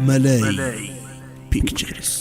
መለይ ፒክቸርስ።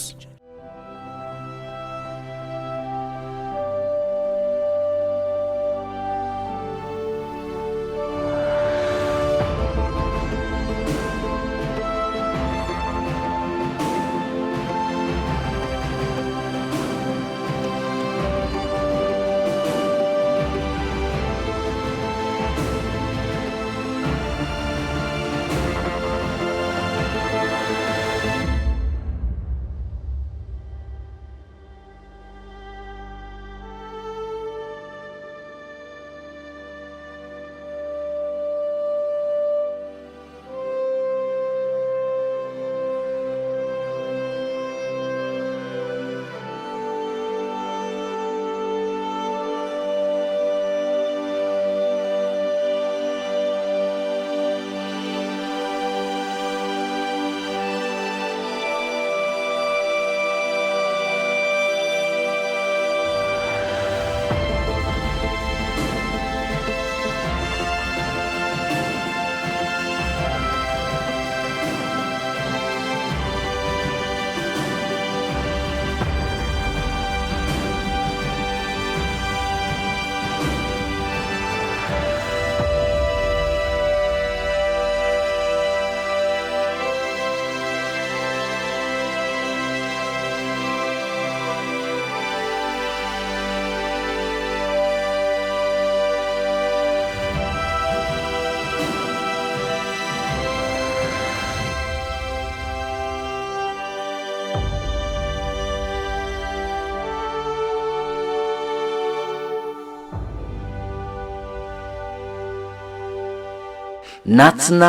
ናትና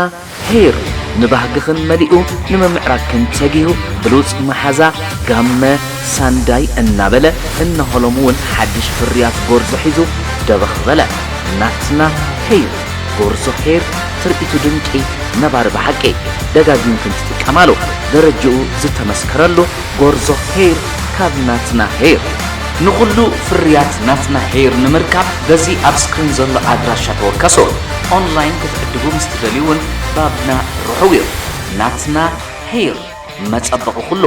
ሄር ንባህግኽን መሊኡ ንምምዕራግክን ተጊሁ ብሉጽ መሓዛ ጋመ ሳንዳይ እናበለ እነሆ ሎም እውን ሓድሽ ፍርያት ጎርዞ ሒዙ ደበኽ በለ። ናትና ሄር ጎርዞ ሄር ትርኢቱ ድንቂ ነባሪ ብሓቂ ደጋጊምክን ትጥቀማሉ ደረጅኡ ዝተመስከረሉ ጎርዞ ሄር ካብ ናትና ሄር። ንኹሉ ፍርያት ናትና ሄር ንምርካብ በዚ ኣብ ስክሪን ዘሎ ኣድራሻ ተወከሱ። ኦንላይን ክትዕድጉ ምስ ትደልዩ እውን ባብና ርሑው እዩ። ናትና ሄር መጸበቒ ኩሉ።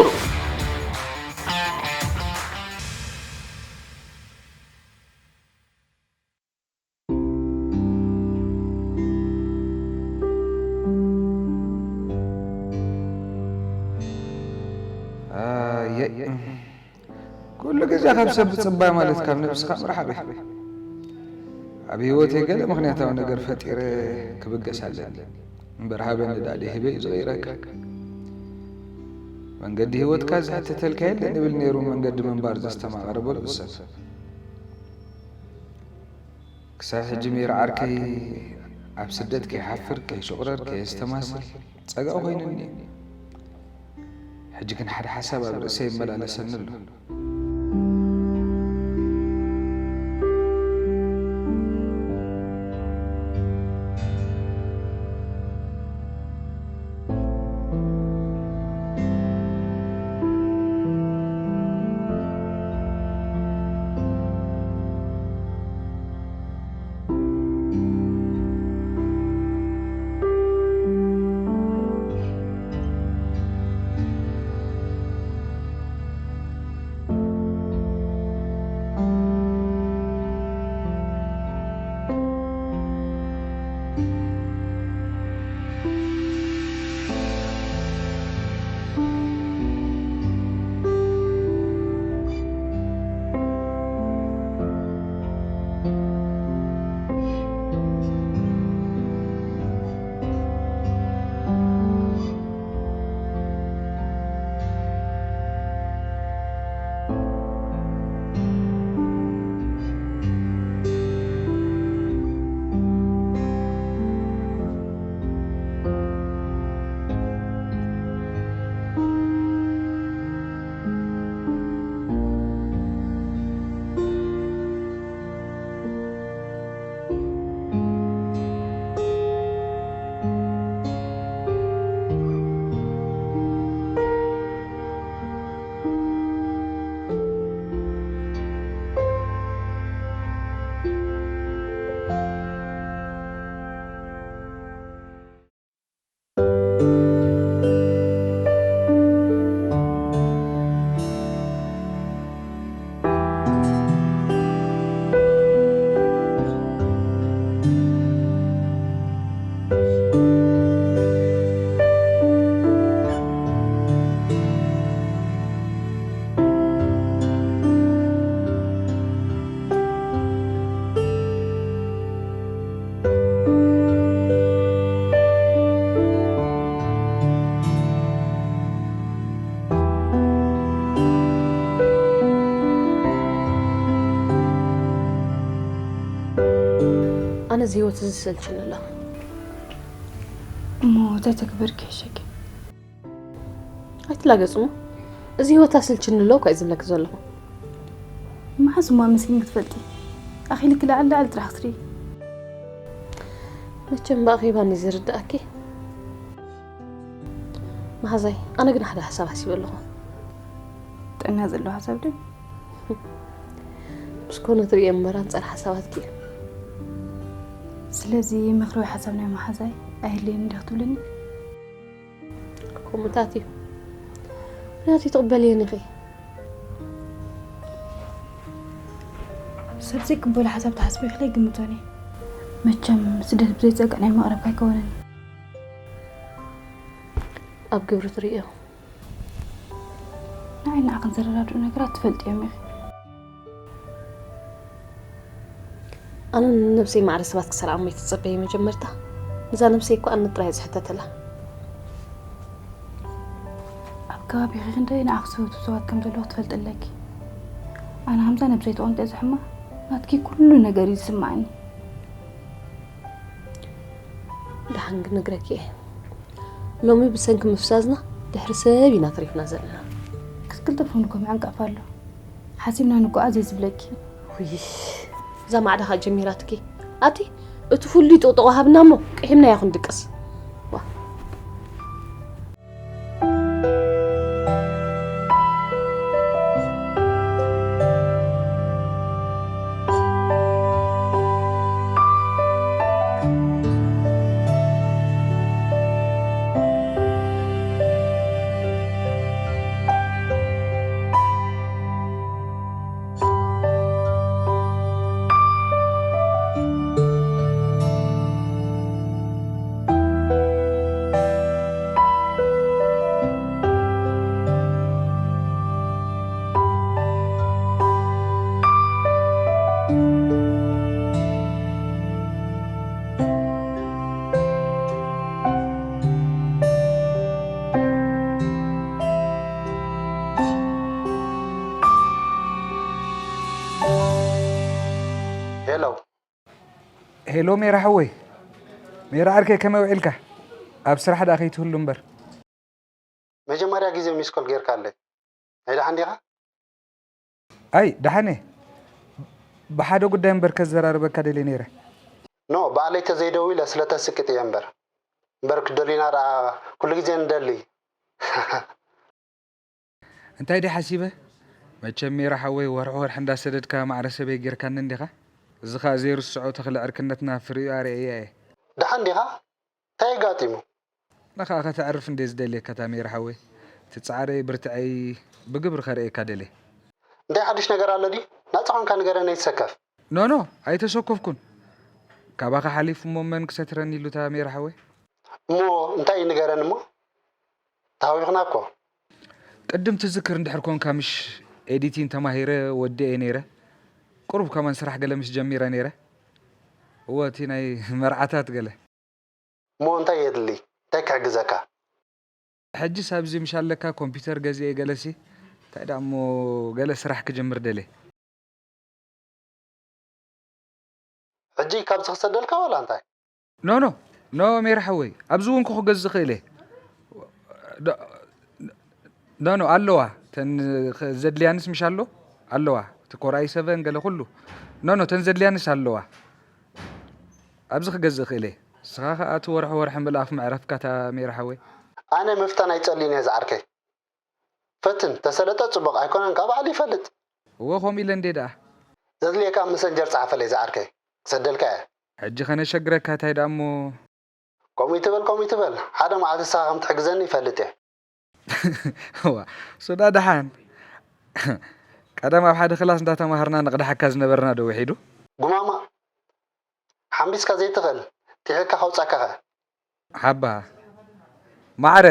ኣየ፣ ኩሉ ግዜ ካብ ሰብ ምጽባይ ማለት ካብ ነብስኻ ምርሓቕ እዩ። ኣብ ህይወተይ ገለ ምኽንያታዊ ነገር ፈጢረ ክብገስ ኣለኒ እምበር፣ ሃበኒ ዳኣ ደይ ህበይ እዩ ዝቕይረካ። መንገዲ ህይወትካ ዝሕተተልካ የለን ይብል ነይሩ መንገዲ ምንባር ዘስተማቐረ በልዑ ሰብ። ክሳብ ሕጂ ሜራ ዓርከይ ኣብ ስደት ከይሓፍር፣ ከይሽቑረር፣ ከየስተማስል ጸጋ ኮይኑኒ እዩ። ሕጂ ግን ሓደ ሓሳብ ኣብ ርእሰይ ይመላለሰኒ ኣሎ። ነዚ ህይወት እዚ ዝሰልችኒ ኣሎ። እሞ እንታይ ተግበርኪ ሕሸኪ? ኣይትላገጽ እሞ፣ እዚ ህይወት ኣሰልችኒ ኣሎ እኳ እዩ ዝብለኪ ዘለኹ። መሓዝ እሞ ኣመስግን ክትፈልጢ? ኣኺልኪ ላዕሊ ላዕሊ ጥራሕ ክትርኢ። መቸም ብኣኼባኒ ዝርድኣኪ። መሓዛይ፣ ኣነ ግን ሓደ ሓሳብ ሓሲበ ኣለኹ። ጥዕና ዘለዎ ሓሳብ ዶ? ምስ ኮነ ትርእዮ እምበር ኣንጻር ሓሳባትኪ። ስለዚ ምኽሪ ወይ ሓሳብ ናይ መሓዛይ ኣይድልየኒ እንዲ ክትብልኒ? ከምኡታት እዩ። ምክንያቱ ትቕበልየን ኢኺ። ሰብ ዘይቅበሎ ሓሳብ ትሓስቢ ኢኽለ ይግምቶን እየ። መቸም ስደት ብዘይ ጸግዕ ናይ መቕረብካ ኣይከወንን። ኣብ ግብሪ ትርእዮ። ንዓይ ንዓኽን ዘረዳድኡ ነገራት ትፈልጥዮም ኢኺ። ኣነ ንነብሰይ ማዕረ ሰባት ክሰርዓ እሞ ኣይትጸበዪ መጀመርታ። ንዛ ነብሰይ እኮ ኣነ ጥራይ ዝሕተተላ። ኣብ ከባቢኺ ክንደይ ንዓኽ ዝፈቱ ሰባት ከም ዘለዉ ክትፈልጢ ኣለኪ። ኣነ ከምዛ ነብሰይ ተቐምጠ ዝሕማ ናትኪ ኩሉ ነገር እዩ ዝስምዓኒ። ደሓን ክነግረኪ እየ። ሎሚ ብሰንኪ ምፍዛዝና ድሕሪ ሰብ ኢና ተሪፍና ዘለና። ክትቅልጥፍ እውን እኮ ምዕንቃፍ ኣሎ። ሓሲብና ንጓዓዝ እየ ዝብለኪ። ውይ፣ እዛ ማዕዳ ኸኣ ጀሚራትኪ። ኣቲ እቲ ፍሉይ ጥቕጥቕ ሃብና እሞ ቅሒምና ይኹን ድቅስ። ዋ። ሄሎ። ሄሎ ሜራ ሓወይ። ሜራ ዓርከይ ከመይ ውዒልካ? ኣብ ስራሕ ደኣ ከይትህሉ እምበር። መጀመርያ ግዜ ሚስኮል ጌርካለይ። ናይ ደሓን ዲኻ? ኣይ ደሓን እየ። ብሓደ ጉዳይ እምበር ከዘራርበካ ደልየ ነይረ። ኖ ባዕለይ ተዘይደዊለ ስለ ተስቅጥ እየ እምበር። እምበር ክደሊና ደኣ ኩሉ ግዜ ንደሊ። እንታይ ድየ ሓሲበ? መቸም ሜራ ሓወይ ወርሒ ወርሒ እንዳሰደድካ ማዕረ ሰበይ ጌርካኒ እንዲኻ። እዚ ኸኣ ዘይርስዖ ተኽሊ ዕርክነትና ፍሪኡ ኣርእየያ እየ። ደሓን ዲኻ? እንታይ ኣጋጢሙ? ንኻ ከተዕርፍ እንድየ ዝደልየካ ታሜራ ሓወይ። እቲ ጻዕረይ ብርትዐይ ብግብሪ ከርእየካ ደልየ። እንታይ ሓድሽ ነገር ኣሎ ድዩ? ናጻ ኾንካ ንገረኒ ኣይትሰከፍ። ኖ ኖ ኣይተሰኮፍኩን። ካባኻ ሓሊፉ እሞ መን ክሰትረኒ ኢሉ ታሜራ ሓወይ? እሞ እንታይ እዩ ንገረኒ እሞ? ተሃዊኽና እኮ። ቅድም ትዝክር እንድሕር ኮንካ ምሽ ኤዲቲን ተማሂረ ወዲኤ ነይረ። ቁሩብ ከማን ስራሕ ገለ ምሽ ጀሚረ ነይረ። እወ እቲ ናይ መርዓታት ገለ። እሞ እንታይ የድሊ? እንታይ ክሕግዘካ? ሕጅስ ኣብዚ ምሽ ኣለካ ኮምፒተር ገዚኤ ገለሲ እንታይ ደኣ እሞ ገለ ስራሕ ክጅምር ደልየ። ሕጂ ካብዚ ክሰደልካ ዋላ እንታይ? ኖ ኖ ኖ ሜራ ሓወይ ኣብዚ እውን ክገዝእ ክእል እየ። ኖ ኖ ኣለዋ ተን ዘድልያንስ ምሽ ኣሎ ኣለዋ እቲ ኮራይ ሰቨን ገለ ኩሉ ኖ ኖ ተን ዘድልያንስ ኣለዋ። ኣብዚ ክገዝእ ክእል እየ። ንስኻ ከኣ እቲ ወርሒ ወርሒ ምልኣኽ መዕረፍካ እታ ሜራ ሓወይ። ኣነ ምፍታን ኣይጸልእን እየ ዝዓርከይ። ፈትን ተሰለጠ ጽቡቕ ኣይኮነን ካብ ባዕሉ ይፈልጥ። እወ ከምኡ ኢለ እንዴ ደኣ። ዘድልየካ ኣብ መሰንጀር ጸሓፈለይ ዝዓርከይ ክሰደልካ እየ። ሕጂ ከነሸግረካ እንታይ ደኣ እሞ። ከምኡ ይትበል ከምኡ ይትበል ሓደ መዓልቲ ንስኻ ከም ትሕግዘኒ ይፈልጥ እየ። እዋ ሱዳ ደሓን ቀደም ኣብ ሓደ ክላስ እንዳተማሃርና ንቕዳሓካ ዝነበርና ዶ ውሒዱ? ጉማማ ሓምቢስካ ዘይትኽእል ጢሒልካ ከውጻካኸ? ሓባ ማዕረ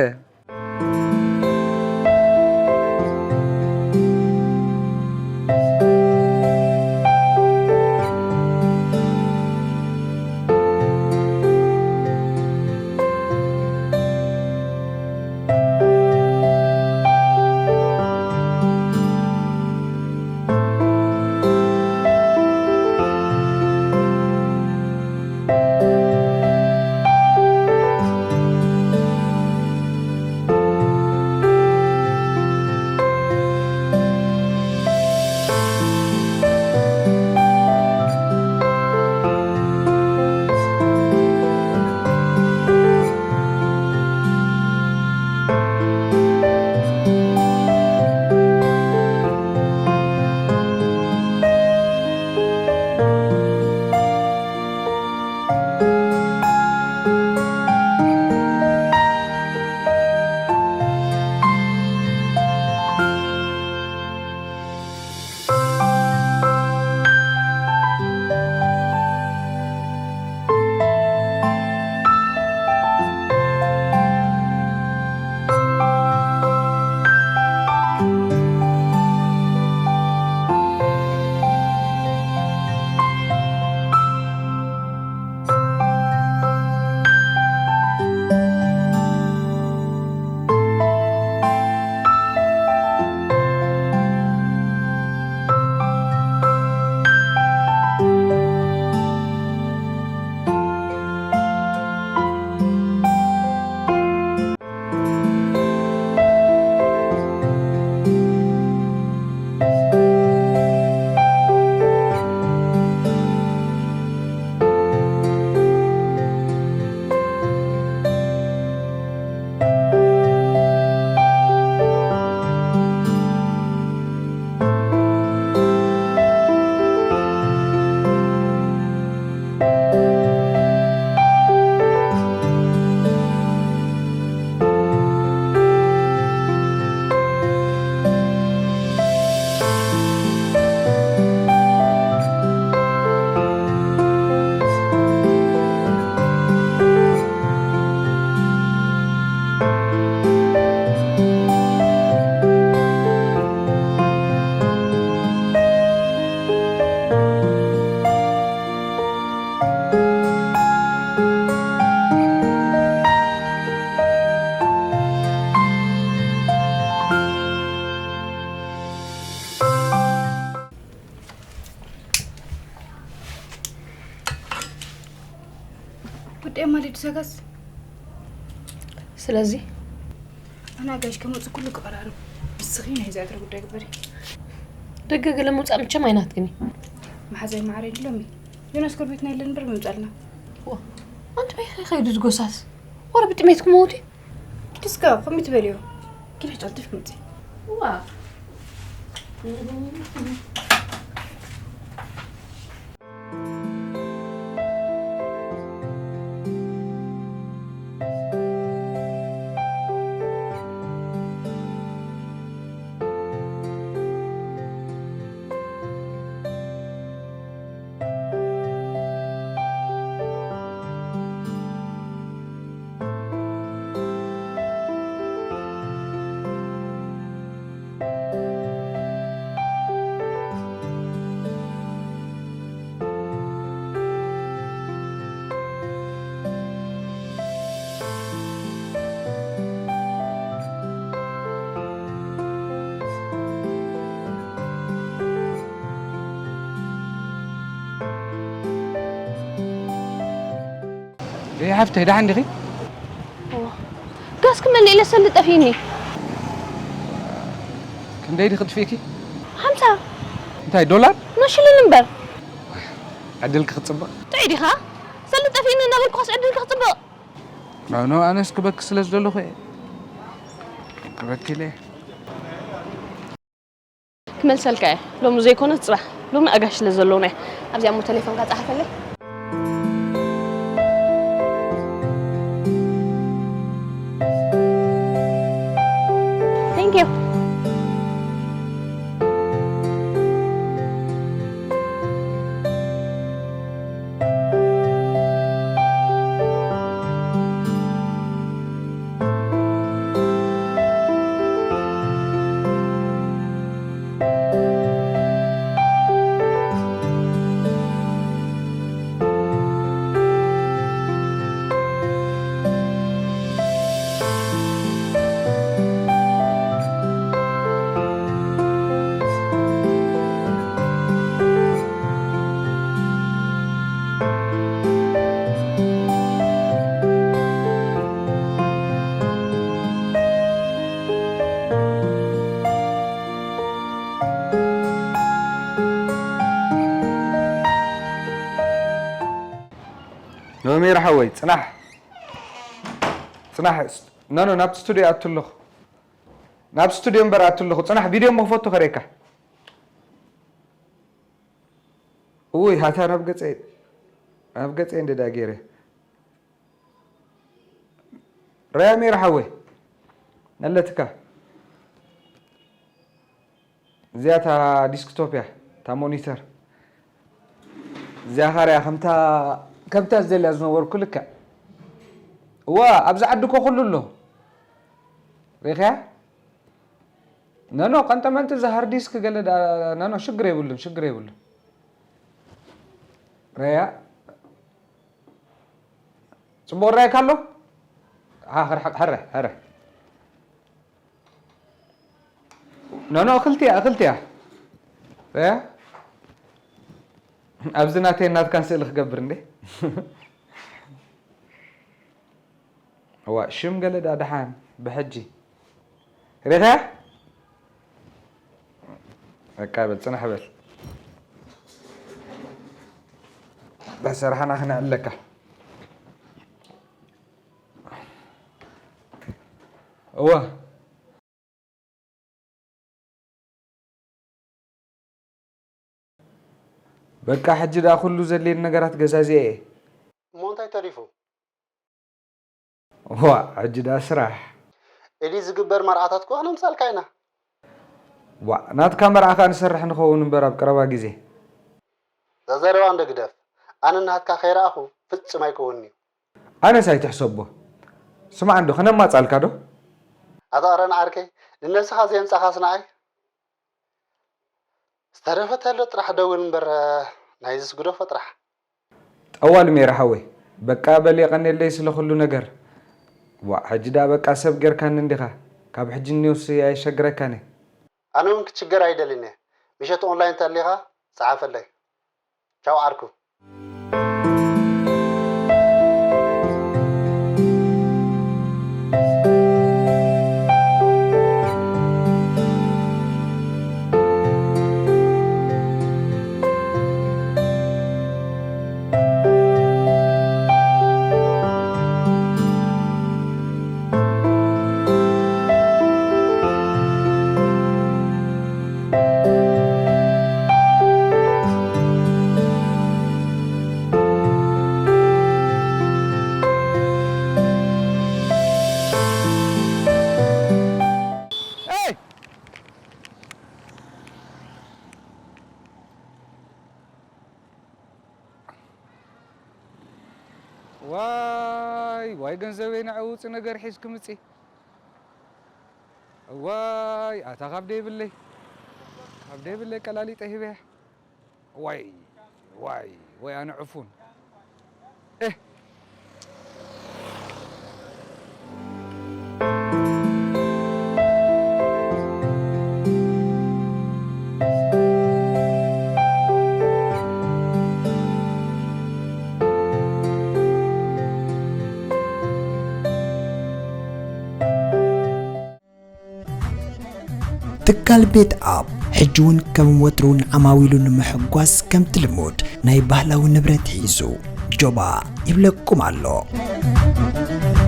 ደማ ሊዱ ሰጋስ ስለዚ ኣና ጋሽ ከመፁ ኩሉ ክቐራርብ ንስኺ ናይ ዛትረ ጉዳይ ግበሪ። ደገ ገለ ምውፃእ ምቸም ኣይናትክን እዩ። መሓዛይ ማዕረ የድሎም እዩ። ዮናስ ጎረቤትና የለን እምበር ምምፃልና። ኣንቲ በይ ከይዱ ዝጎሳስ ወረ ብጥሜት ክመውት እዩ። ኪዲ እስከ ከምኡ ትበልዮ። ኪዲ ቀልጥፍ ምፂ። ዋ እይ ሓፍተይ ደሓን ዲኺ? ጋስ ክመልእ ኢለ ሰልዲ ጠፊኒ። ክንደይ ዲኺ ጥፊእኪ? ሓምሳ እንታይ ዶላር? መሽልን እምበር ዕድልኪ ክፅብቕ። ጥዑይ ዲኻ? ሰልዲ ጠፊኒ እናበልኩኻስ ዕድልኪ ክፅብቕ። ኖ ኖ ኣነስ ክበኪ ስለ ዝደለኹ እየ። ክበኪ ኢለ እየ። ክመልሰልካ እየ ሎሚ ዘይኮነ ፅባሕ። ሎሚ ኣጋሽ ስለ ዘለውና እየ። ኣብዚኣ እሞ ቴሌፎንካ ፀሓፈለይ። Thank you. ኖሜር ሓወይ ፅናሕ ፅናሕ። ኖኖ ናብቲ ስቱድዮ ኣቱ ኣለኹ። ናብ ስቱድዮ እምበር ኣቱ ኣለኹ። ፅናሕ ቪድዮ እሞ ክፈቱ ከርእየካ። እውይ ሃታ ናብ ገፀይ ናብ ገፀይ እንደ ዳጌረ ራያ ሜራ ሓወይ። ነለትካ እዚኣ እታ ዲስክቶፕ እያ እታ ሞኒተር። እዚኣ ኻርያ ከምታ ከምታ ዝደልያ ዝነበርኩ ልክዕ። እዋ ኣብዚ ዓዲ እኮ ኩሉ ኣሎ። ሪኽያ? ነኖ ቀንጠመንጢ እዚ ሃርድ ዲስክ ገለ ደኣ ነኖ ሽግር የብሉን ሽግር የብሉን። ረያ ጽቡቕ ራይካ ኣሎ? ሃ ርሓቕ ሕረ ሕረ። ኖኖ እኽልቲ እያ እኽልቲ እያ። እ ኣብዚ ናተይ ናትካን ስእሊ ክገብር እንዴ? እዋ ሽም ገለ ደኣ ደሓን ብሕጂ ሪኸያ? በቃ በል ጽናሕ በል። በሰራሕና ክነዕለካ። እዋ በቃ ሕጂ ደኣ ኩሉ ዘድልየኒ ነገራት ገዛዚአ እየ። እሞ እንታይ ተሪፉ? ዋ ሕጂ ደኣ ስራሕ። ኢዲ ዝግበር መርዓታት እኮ ክነምጻልካ ኢና። ዋ ናትካ መርዓ ከኣ ንሰርሕ ንኸውን እምበር ኣብ ቀረባ ግዜ። እዛ ዘረባ እንዶ ግደፍ። ኣነ ናትካ ከይረኣኹ ፍጹም ኣይከውንን እዩ። ኣነስ ኣይትሕሰቦ። ስማዕ እንዶ ክነማጻልካ ዶ? ኣታ ኣረን ዓርከይ ንነብስኻ ዘየምጻኻስ ንዓይ። ዝተረፈ ተሎ ጥራሕ ደውል እምበር ናይዝስ ግደፎ ጥራሕ። ጠዋል ሜረ ሓወይ በቃ በል የቐኔለይ ስለ ኩሉ ነገር። ዋእ ሕጂ ደኣ በቃ ሰብ ጌርካኒ እንዲኻ። ካብ ሕጂ ንዮሲ ኣየሸግረካን እየ። ኣነ እውን ክትሽገር ኣይደልን እየ። ምሸት ኦንላይን ተሊኻ ጸሓፈለይ። ቻው ዓርኩ። ዋይ ዋይ፣ ገንዘበይ ንዐ ውፅ ነገር ሒዝ ክምፂ። ዋይ ኣታ ካብ ደይብለይ፣ ካብ ደይብለይ ቀላሊጠ ሂበያ። ዋይ ዋይ ዋይ፣ ኣነ ዕፉን። ኤህ። ትካል ቤት ኣፕ ሕጂ እውን ከም ወትሩ ንዓማዊሉ ንምሕጓስ ከምቲ ልሙድ ናይ ባህላዊ ንብረት ሒዙ ጆባ ይብለኩም ኣሎ።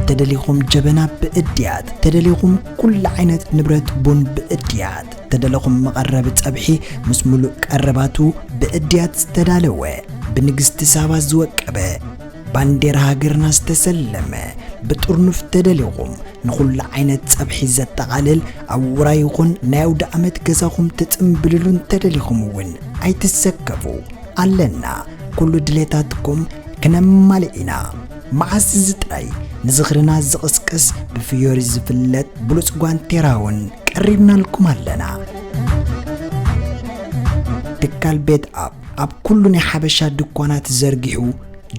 ተደሊኹም ጀበና ብእድያት፣ ተደሊኹም ኩሉ ዓይነት ንብረት ቡን ብእድያት፣ ተደለኹም መቐረቢ ጸብሒ ምስ ሙሉእ ቀረባቱ ብእድያት ዝተዳለወ፣ ብንግስቲ ሳባ ዝወቀበ፣ ባንዴራ ሃገርና ዝተሰለመ፣ ብጥርኑፍ ተደሊኹም ንኹሉ ዓይነት ጸብሒ ዘጠቓልል፣ ኣብ ውራይ ይኹን ናይ ኣውደ ዓመት ገዛኹም ትጽምብልሉ እንተደሊኹም እውን ኣይትሰከፉ። ኣለና፣ ኩሉ ድሌታትኩም ክነማልእ ኢና። መዓስ እዚ ጥራይ ንዝኽርና ዝቕስቅስ ብፍዮሪ ዝፍለጥ ብሉጽ ጓንቴራ እውን ቀሪብናልኩም ኣለና። ትካል ቤት ኣፕ ኣብ ኩሉ ናይ ሓበሻ ድኳናት ዘርጊሑ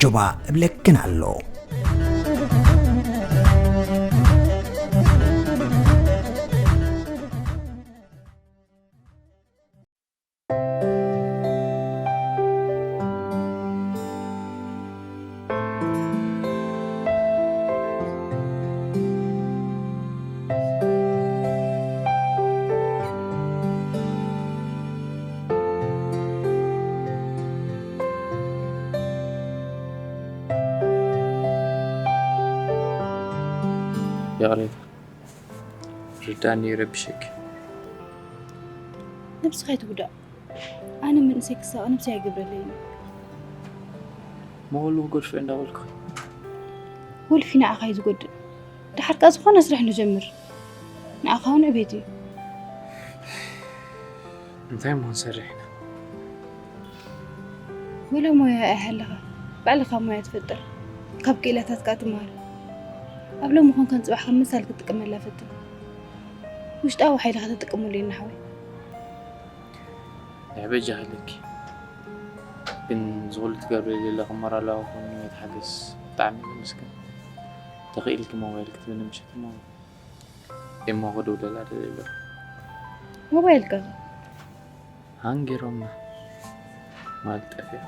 ጆባ እብለክን ኣሎ። ይቕሬታ፣ ርዳእኒ ይረብሸኪ። ነብስኻ ኣይትጉዳእ። ኣነ መንእሰይ ክሳቐ ነብሰይ ኣይገብረለይን። መወሉ ክገድፎ እንዳበልኩ። ወልፊ ንዓኻ እዩ ዝጎድእ። ደሓር ከኣ ዝኾነ ስራሕ ንጀምር። ንዓኻ እውን ዕቤት እዩ። እንታይ እሞ ክንሰርሕ ኢና? ወላ ሞያ ኣይሃለኻ፣ ባዕልኻ ሞያ ትፈጥር። ካብ ክኢላታት ከኣ ትመሃር። ኣብ ሎሚ ኮንካ ንጽባሕ ከም መሳል ክትጥቀመላ ፈትን። ውሽጣዊ ሓይልኻ ተጥቀመሉ ኢና ሓወይ። ንዕ በጃኺ ኢለኪ። ግን ዝኹሉ ትገብሪ ዘለኺ ሞራላዊ ኮኑ የተሓገስ። ብጣዕሚ እየ ዘመስግን። ተኽኢልኪ ሞባይል ክትብኒ ምሸት እሞ እሞ ክድውለላ ደልየ ኣለኹ። ሞባይልካ? ሃንጊሮማ ማለት ጠፊኣ።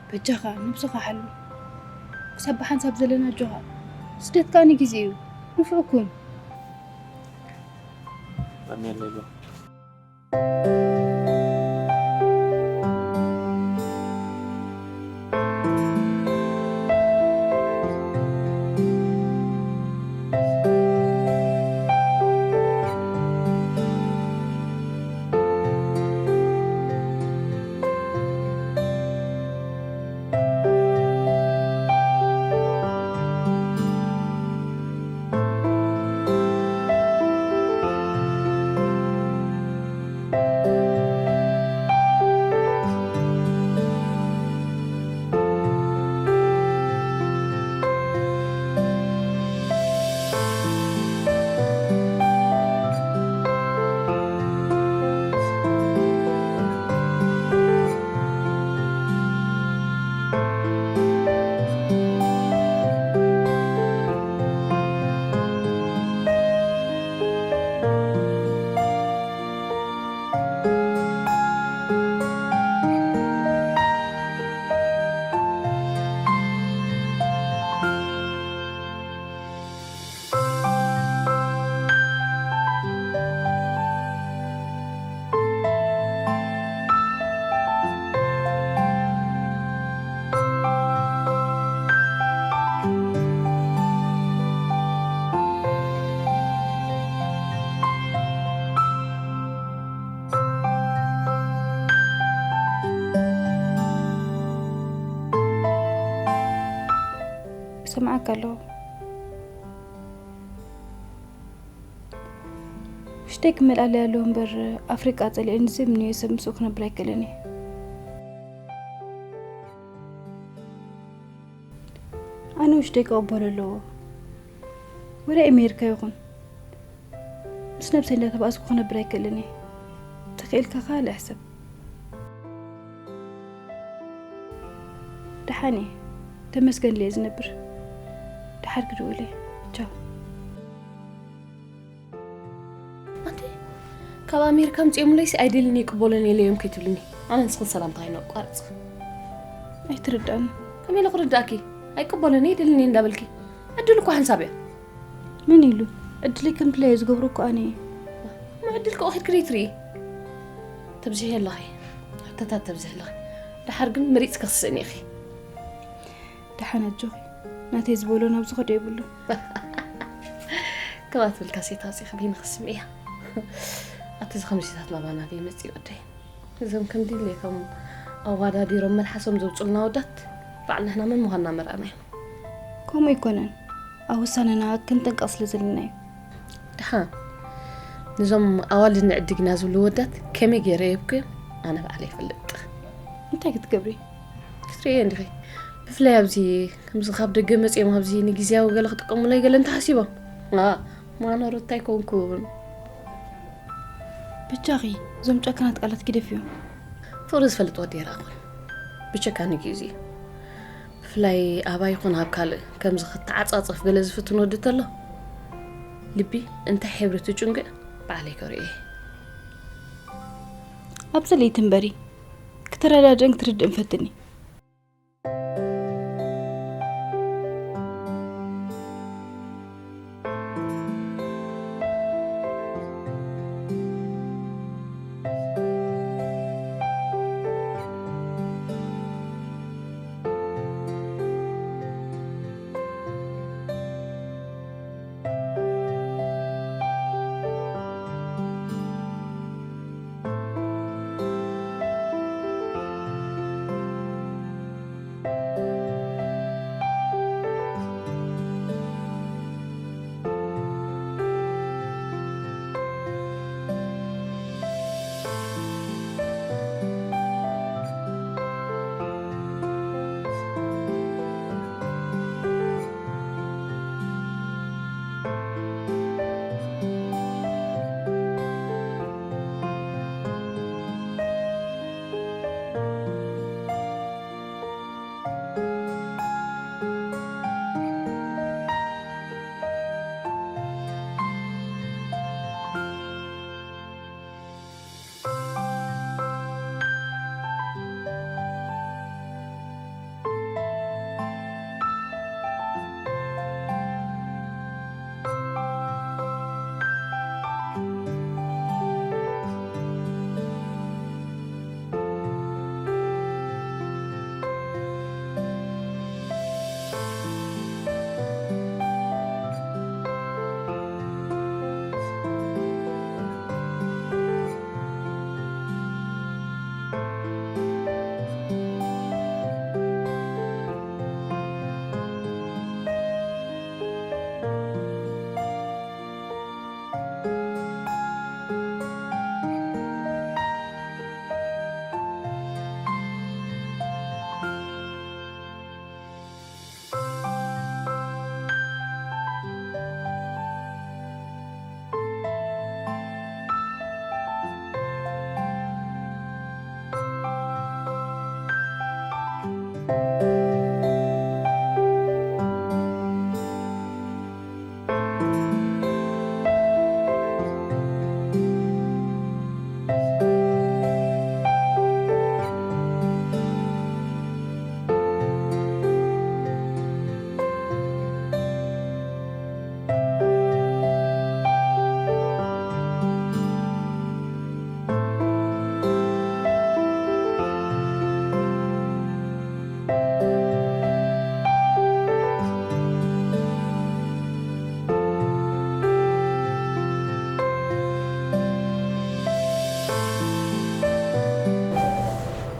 በጃኻ ነብስኻ ሓሉ። ክሳብ ብሓንሳብ ዘለና ኣጆኻ። ስደት ከኣ ንግዜ እዩ። ንፉዕ ኩን። ቀንየለይ። ይሰምዓካ ኣለኹ። ውሽጠይ ክመልኣለይ ኣለዎ እምበር፣ ኣፍሪቃ ጸሊኤኒ ዝምንዮ ሰብ ምስኡ ክነብር ኣይክእልን እየ። ኣነ ውሽጠይ ክቕበሎ ኣለዎ። ወደ ኣሜሪካ ይኹን ምስ ነብሰይ እንዳተባእስኩ ክነብር ኣይክእልን እየ። ተኽኢልካ ካልእ ሕሰብ። ደሓን እየ። ተመስገን ኢለ እየ ዝነብር። ደሓር ክድውል እየ። ቻው። ኣቲ ካብ ኣሜሪካ ምፅኦምለይሲ ኣይደልን ይቅበሎን የለዮም ከይትብልኒ። ኣነ ንስኽን ሰላምታ ከይነቋርፅ። ኣይትርዳእኒ። ከመይ ኢለ ክርዳእኪ? ኣይቅበሎን የደልን እየ እንዳበልኪ። ዕድል እኮ ሓንሳብ እያ። መን ኢሉ? ዕድለይ ከም ድላየ ዝገብሮ እኮ ኣነ እየ። ምዕድል ከ ኸድኪ ደይ ትርኢ? ተብዝሒ ኣለኺ። ሕቶታት ተብዝሒ ኣለኺ። ደሓር ግን መሪፅኪ ክትስእኒ ኢኺ። ደሓን ኣጆኺ። ናተይ ዝበሎ ናብ ዝኸዶ የብሉን። ከባትብልካ ሴት ኣውፂኺ በይንኺ ስምዕያ። ኣቲ እዚ ከምዚታት ናባና ደይ መፅእ ወደይ። እዞም ከም ድሌቶም ኣዋዳዲሮም መልሓሶም ዘውፅልና ወዳት በዓል ንሕና መን ምዃንና መርኣና እዮም። ከምኡ ኣይኮነን። ኣብ ውሳነና ክንጥንቀቕ ስለ ዘለና እዩ። ደሓ ንዞም ኣዋልድ ንዕድግና ዝብሉ ወዳት ከመይ ገይረ የብኩዮም ኣነ ባዕለ ይፈልጥ። እንታይ ክትገብሪ? ክትርእየ እንዲኺ። ብፍላይ ኣብዚ ከምዚ ካብ ደገ መፅኦም ኣብዚ ንግዜያዊ ገለ ክጥቀሙለይ ገለ እንተሓሲቦም፣ ኣ፣ ማኖር እንታይ ኮንኩን? ብቻኺ እዞም ጨካናት ቃላት ግደፍዮም። ፍቕሪ ዝፈልጥ ወዲ የራኹን ብቸካኒ ግዜ እዩ። ብፍላይ ኣባይ ይኹን ኣብ ካልእ ከምዚ ክተዓጻጸፍ ገለ ዝፍትን ወዲ ተሎ፣ ልቢ እንታይ ሕብሪ ትጭንግዕ ባዕለይ ከርእዮ እየ። ኣብዚ ለይቲ እምበሪ ክትረዳድእን ክትርድእን ፈትኒ።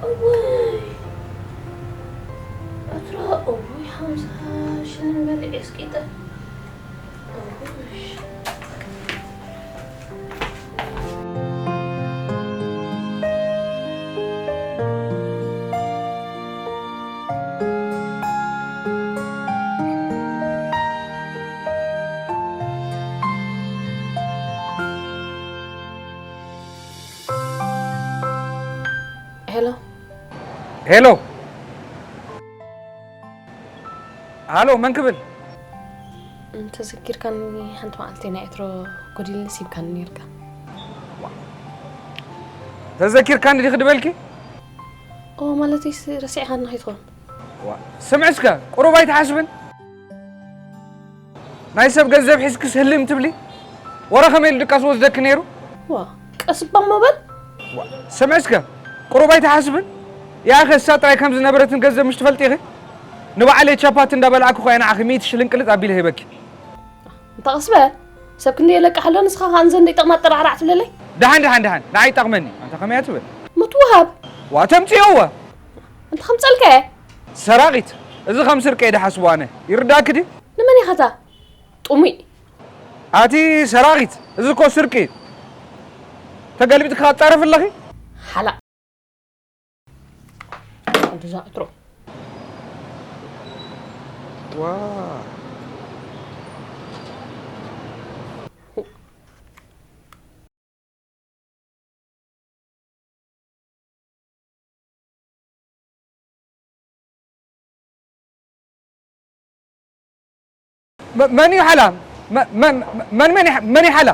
እዋይ፣ ኣትራ፣ እውይ፣ ሓምሳ ሽልም በሊዐ እስቂጠ። እውይ። ሄሎ። ሄሎ። ሃሎ፣ መን ክብል? እንተዘኪርካኒ ሓንቲ መዓልቲ ናይ ኤትሮ ጎዲልኒ ሲብካኒ ነርካ። ተዘኪርካኒ ዲኺ ድበልኪ? ኦ ማለተይስ ረሲዕካኒ ከይትኾን። ዋ፣ ስምዒ እስከ፣ ቁሩብ ኣይትሓስብን? ናይ ሰብ ገንዘብ ሒዝክስ ህልም ትብሊ? ወረ ከመይ ኢሉ ድቃስ ወስደኪ ነይሩ? ዋ፣ ቀስ እባ እሞ በል። ዋ፣ ስምዒ እስከ፣ ቁሩብ ኣይትሓስብን? ያኸ እሳ ጥራይ ከም ዝነበረትን ገንዘብ ምሽ ትፈልጢ ኢኺ? ንባዕለይ ቻፓቲ እንዳበላዕኩ እኮ እየ ንዓኺ ሚእቲ ሽልንቅልጥ ኣቢለ ሂበኪ። እንተ ቀስ በል። ሰብ ክንደይ የለቅሕ ኣሎ፣ ንስኻ ኸኣ ንዘን ደይጠቕማ ጠራዕራዕ ትብለለይ? ደሓን፣ ደሓን፣ ደሓን፣ ንዓይ ጠቕመኒ። ኣንታ ከመይ እያ ትብል? ምትውሃብ። ዋ፣ ተምጽእዮ እወ። እንተ ከምጸልካ እየ። ሰራቒት፣ እዚ ከም ስርቂ እየ ድሓስቦ ኣነ። ይርዳእኪ ድዩ? ንመን ኢኻ እታ ጥሙይ? ኣቲ ሰራቒት፣ እዚ እኮ ስርቂ እዩ። ተገልቢጥኪ ክትጻረፊ ኣለኺ? ሓላቕ። ወዲ እዛ ዕትሮ። ዋ። መ- መን እዩ ሓላ? መ- መን- መን- መን እዩ- መን እዩ ሓላ?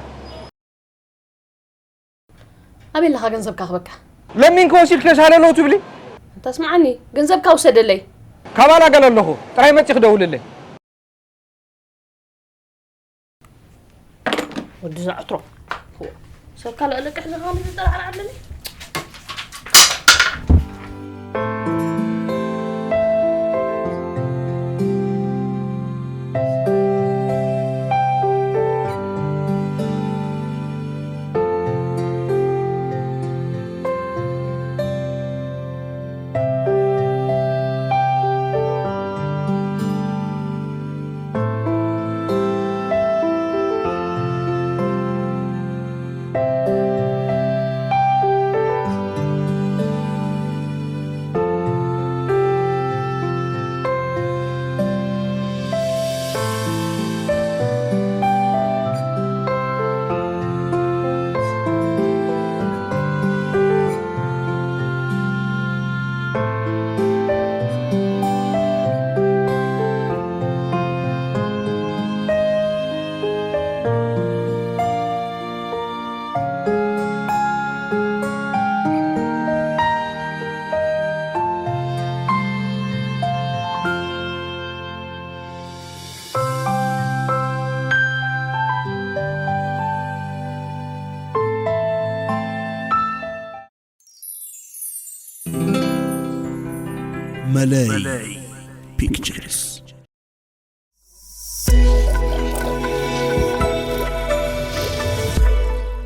ኣበይ ኣለኻ ገንዘብካ ክበካ? ለሚንኪ ወሲድኪ ተሳለለው ትብሊ? እንታ ስምዓኒ፣ ገንዘብካ ውሰደለይ። ካብ ኣላገለ ኣለኹ፣ ጥራይ መፂኺ ደውልለይ። ወዲ ዘዕትሮ። ሰብ ካልእ ለቅሕ ዝኸውን ዝጠራዕራዕ ኣለኒ። መለይ ፒክቸርስ።